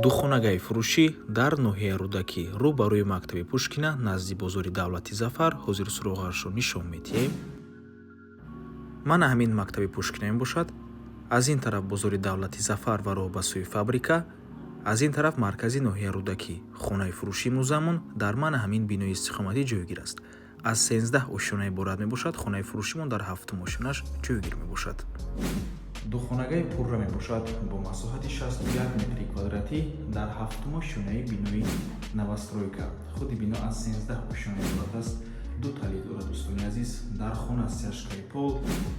Духонагаи фурӯшӣ дар ноҳияи Рӯдакӣ, рӯ ба рӯи мактаби Пушкина, назди бозори давлати Зафар. Ҳозир суроғаашро нишон медиҳем. Мана ҳамин мактаби Пушкина мебошад. Аз ин тараф бозори давлати Зафар ва роҳ ба сӯи фабрика, аз ин тараф маркази ноҳияи Рӯдакӣ. Хонаи фурӯшии имрӯзамон дар мана ҳамин бинои истиқоматӣ ҷойгир аст. Аз 13 ошёна иборат мебошад. Хонаи фурӯшимон дар ҳафтум ошёнаш ҷойгир мебошад. Духонагаи пурра мебошад бо масоҳати 61 метри квадратӣ дар ҳафтум ошёнаи бинои новостройка. Худи бино аз 13 ошёна иборат аст, ду талит дорад. Дӯстони азиз, дар хона стяжкаи пол,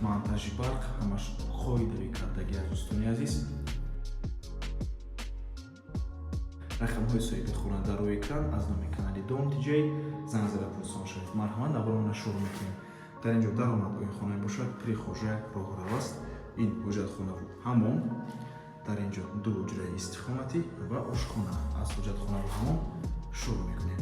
монтажи барқ, ҳамаш қоидавӣ кардагӣ аст. Дӯстони азиз, рақамҳои соҳиби хона дар рӯи экран. Аз номи канали Дом Тиҷай занг зада пурсон шавед. Марҳамат, наворона шурӯъ мекунем. Дар ин ҷо даромадгоҳи хона мебошад, прихожая, роҳрав аст. Ин ҳоҷатхонаву ҳамом. Дар ин ҷо ду ҳуҷраи истиқоматӣ ва ошхона. Аз ҳоҷатхонаву ҳамом шурӯъ мекунем.